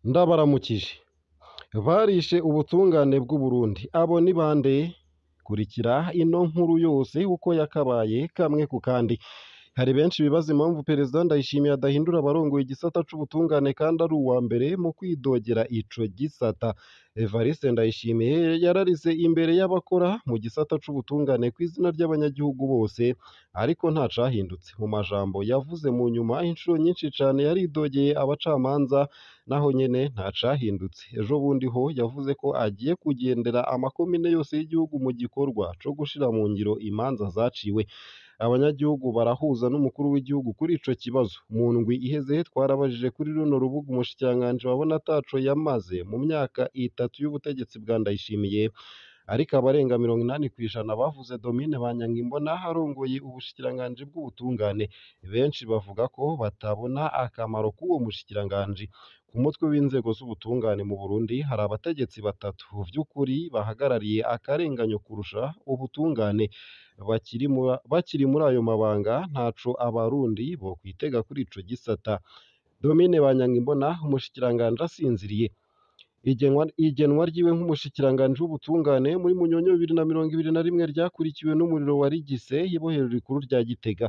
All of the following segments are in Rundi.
Ndabaramukije. Barishe ubutungane bw'Uburundi. Abo ni bande? Kurikira ino nkuru yose uko yakabaye kamwe ku kandi. Hari benshi bibaza impamvu Perezida Ndayishimiye adahindura abarongoye igisata c'ubutungane kandi ari uwa mbere mu kwidogera ico gisata. Evariste Ndayishimiye yararize imbere y'abakora mu gisata c'ubutungane kw'izina ry'abanyagihugu bose, ariko nta cahindutse. Mu majambo yavuze mu nyuma incuro nyinshi cane yaridogeye abacamanza, naho nyene nta cahindutse. Ejo bundi ho yavuze ko agiye kugendera amakomine yose y'igihugu mu gikorwa co gushira mu ngiro imanza zaciwe. Abanyagihugu barahuza n'umukuru w'igihugu kuri ico kibazo. Mu ndwi iheze twarabajije kuri runo rubuga umushikiranganji wabona ataco yamaze mu myaka itatu y'ubutegetsi bwa Ndayishimiye, ariko abarenga 80% bavuze Domine Banyankimbona arongoye ubushikiranganji bw'ubutungane. Benshi bavuga ko batabona akamaro k'uwo mushikiranganji. Ku mutwe w'inzego z'ubutungane mu Burundi hari abategetsi batatu vy'ukuri bahagarariye akarenganyo kurusha ubutungane. Bakiri muri ayo mabanga ntaco abarundi bokwitega kuri ico gisata. Domine Banyankimbona umushikiranganji asinziriye. Igenwa ryiwe nk'umushikiranganji w'ubutungane muri Munyonyo 2021 ryakurikiwe n'umuriro warigise ibohero rikuru rya Gitega.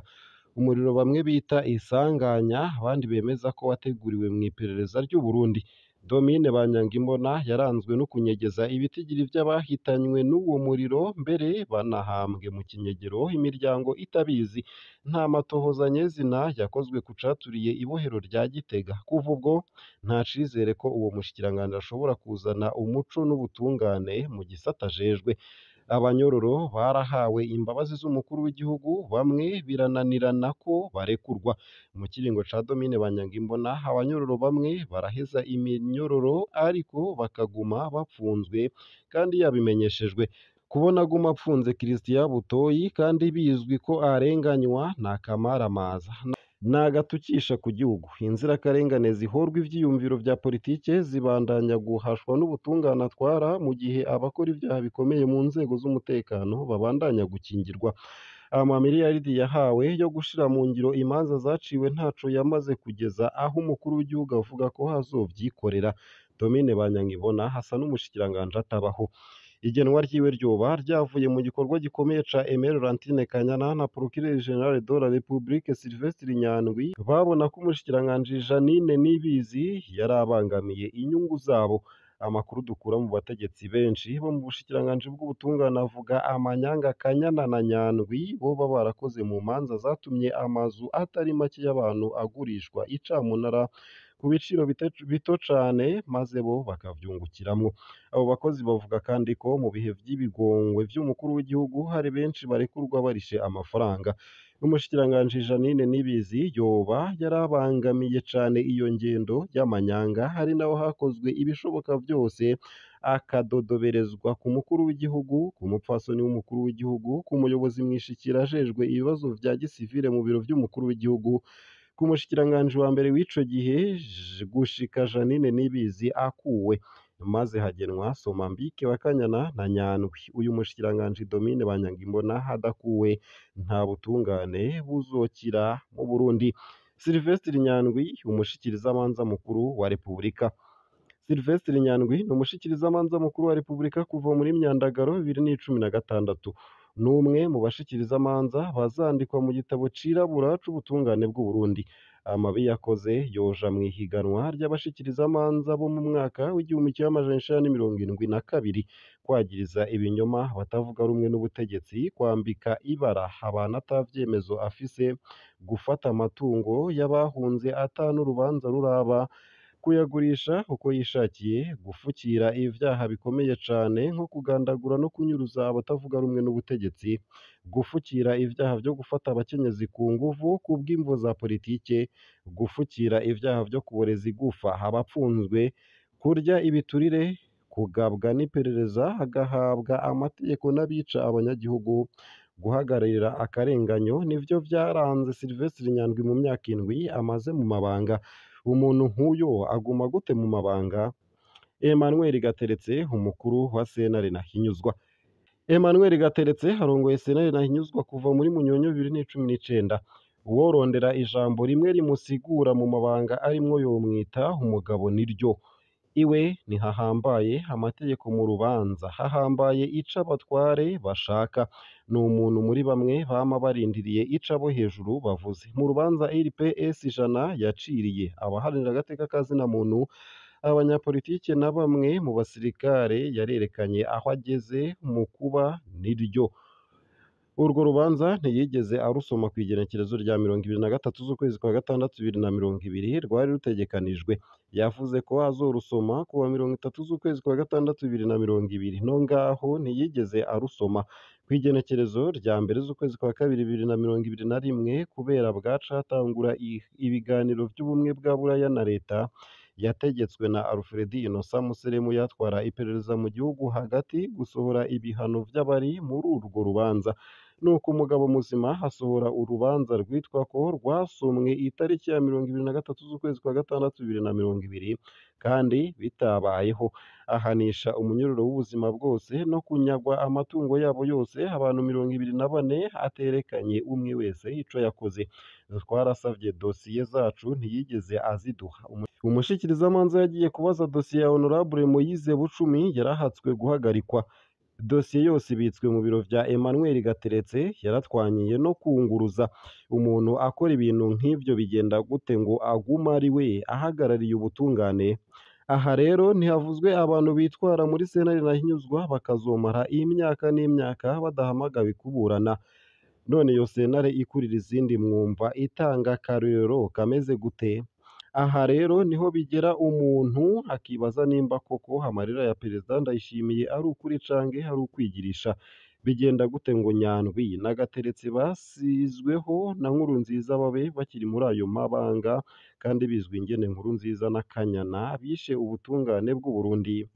Umuriro bamwe bita isanganya, abandi bemeza ko wateguriwe mw'iperereza ry'Uburundi. Domine Banyankimbona yaranzwe no kunyegeza ibitigiri vy'abahitanywe n'uwo muriro, mbere banahambwe mu kinyegero imiryango itabizi. Nta matohoza nyezina yakozwe ku caturiye ibohero rya Gitega. Kuva ubwo nta cizere ko uwo mushikiranganji ashobora kuzana umuco n'ubutungane mu gisata ajejwe. Abanyororo barahawe imbabazi z'umukuru w'igihugu, bamwe birananirana ko barekurwa. Mu kiringo ca Domine Banyankimbona abanyororo bamwe baraheza iminyororo ariko bakaguma bapfunzwe kandi yabimenyeshejwe. Kubona aguma apfunze Christian Butoyi kandi bizwi ko arenganywa ni akamaramaza. Ni agatukisha ku gihugu. Inzirakarengane zihorwa ivyiyumviro vya politike zibandanya guhashwa n'ubutungane atwara, mu gihe abakora ivyaha bikomeye mu nzego z'umutekano babandanya gukingirwa. Amamiliyaridi yahawe yo gushira mu ngiro imanza zaciwe ntaco yamaze kugeza aho umukuru w'igihugu avuga ko azovyikorera. Domine Banyankimbona asa n'umushikiranganji atabaho. Igenwa ryiwe ryoba ryavuye mu gikorwa gikomeye ca Aimé Laurentine Kanyana na Procureur General de la République Sylvestre Nyandwi, babona ko umushikiranganji Jeanine Nibizi yari abangamiye inyungu zabo. Amakuru dukura mu bategetsi benshi bo mu bushikiranganji bw'ubutungane avuga amanyanga Kanyana na Nyandwi boba barakoze mu manza zatumye amazu atari make y'abantu agurishwa icamunara ku biciro bito cane, maze bo bakavyungukiramwo. Abo bakozi bavuga kandi ko mu bihe vy'ibigongwe vy'umukuru w'igihugu hari benshi barekurwa barishe amafaranga. Umushikiranganji Jeanine Nibizi yoba yarabangamiye cane iyo ngendo y'amanyanga, hari naho hakozwe ibishoboka vyose akadodoberezwa ku mukuru w'igihugu, ku mupfasoni w'umukuru w'igihugu, ku muyobozi mwishikira ajejwe ibibazo vya gisivile mu biro vy'umukuru w'igihugu, ku mushikiranganji wa mbere w'ico gihe gushika Jeanine Nibizi akuwe, maze hagenwa Somambike wa Kanyana na Nyandwi. Uyu mushikiranganji Domine Banyankimbona adakuwe nta butungane buzokira mu Burundi. Sylvestre Nyandwi umushikirizamanza mukuru wa Repubulika. Sylvestre Nyandwi ni umushikirizamanza mukuru wa Repubulika kuva muri Myandagaro 2016. Ni umwe mu bashikirizamanza bazandikwa mu gitabo cirabura c'ubutungane bw'Uburundi. Amabi yakoze yoja mw'ihiganwa ry'abashikirizamanza bo mu mwaka w'1972, kwagiriza ibinyoma abatavuga rumwe n'ubutegetsi, kwambika ibara abantu ata vyemezo afise, gufata amatungo y'abahunze ata n'urubanza ruraba, kuyagurisha uko yishakiye, gufukira ivyaha bikomeye cane nko kugandagura no kunyuruza abatavuga rumwe n'ubutegetsi, gufukira ivyaha vyo gufata abakenyezi ku nguvu kubw'imvo za politike, gufukira ivyaha vyo kuboreza igufa abapfunzwe, kurya ibiturire, kugabwa n'iperereza hagahabwa amategeko n'abica abanyagihugu, guhagararira akarenganyo nivyo vyaranze Sylvestre Nyandwi mu myaka indwi amaze mu mabanga. Umuntu nk'uyo aguma gute mu mabanga? Emmanuel Gateretse umukuru wa sentare Ntahinyuzwa. Emmanuel Gateretse arongoye sentare Ntahinyuzwa kuva muri Munyonyo 2019. Uworondera ijambo rimwe rimusigura mu mabanga arimwo yomwita umugabo niryo. Iwe ntihahambaye amategeko mu rubanza, hahambaye ico abatware bashaka. Ni umuntu muri bamwe bama barindiriye ico abo hejuru bavuze. Mu rubanza RPS ijana yaciriye abaharanira agateka ka zina muntu, abanyapolitike na bamwe mu basirikare, yarerekanye aho ageze mu kuba niryo. Urwo rubanza ntiyigeze arusoma kw'igenekerezo rya 23 z'ukwezi kwa gatandatu 2020 rwari rutegekanijwe. Yavuze ko azorusoma kuwa 30 z'ukwezi kwa gatandatu 2020, no ngaho ntiyigeze arusoma. Kw'igenekerezo rya mbere z'ukwezi kwa kabiri 2021, kubera bwaca hatangura ibiganiro vy'ubumwe bwa Buraya na leta, yategetswe na Alfred Innocent Museremu yatwara iperereza mu gihugu hagati gusohora ibihano vy'abari muri urwo rubanza. Nuko umugabo muzima asohora urubanza rwitwa ko rwasomwe itariki ya 23 z'ukwezi kwa gatandatu 2020 kandi bitabayeho, ahanisha umunyororo w'ubuzima bwose no kunyagwa amatungo yabo yose abantu 24 aterekanye umwe wese ico yakoze. Twarasavye dosiye zacu ntiyigeze aziduha. Umushikirizamanza yagiye kubaza dosiye ya Honorable Moise Bucumi yarahatswe guhagarikwa. Dosiye yose ibitswe mu biro vya Emmanuel Gateretse, yaratwanyiye no kunguruza. Umuntu akora ibintu nk'ivyo bigenda gute ngo agume ari we ahagarariye ubutungane? Aha rero ntihavuzwe abantu bitwara muri sentare ntahinyuzwa bakazomara imyaka n'imyaka badahamagawe kuburana. None iyo sentare ikurira izindi mwumva itanga akarorero kameze gute? Aha rero niho bigera umuntu akibaza nimba koko amarira ya Perezida Ndayishimiye ari ukuri canke ari ukwigirisha. Bigenda gute ngo Nyandwi na Gateretse basizweho na Nkurunziza babe bakiri muri ayo mabanga kandi bizwi ingene Nkurunziza na Kanyana bishe ubutungane bw'u Burundi?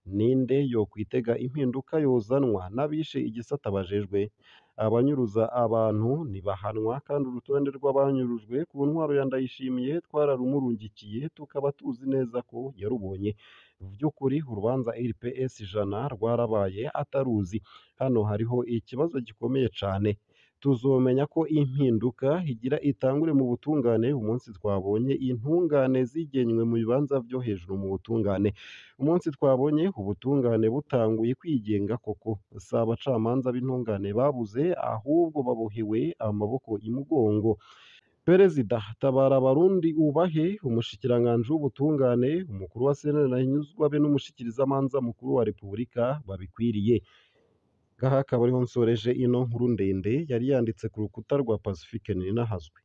Ninde yokwitega impinduka yozanwa n'abishe igisata bajejwe? Abanyuruza abantu ntibahanwa, kandi urutonde rw'abanyurujwe ku ntwaro ya Ndayishimiye twararumurungikiye, tukaba tuzi neza ko yarubonye. Vy'ukuri urubanza RPS ijana rwarabaye ataruzi. Hano hariho ikibazo gikomeye cane. Tuzomenya ko impinduka igira itangure mu butungane umunsi twabonye intungane zigenywe mu bibanza vyo hejuru mu butungane. Umunsi twabonye ubutungane butanguye kwigenga koko, si abacamanza b'intungane babuze, ahubwo babohewe amaboko imugongo. Perezida tabara abarundi ubahe umushikiranganji w'ubutungane, umukuru wa sentare ntahinyuzwa be n'umushikirizamanza mukuru wa Repubulika babikwiriye. Ngaha akaba ariho nsoreje ino nkuru ndende yari yanditse ku rukuta rwa Pacifique Nininahazwe.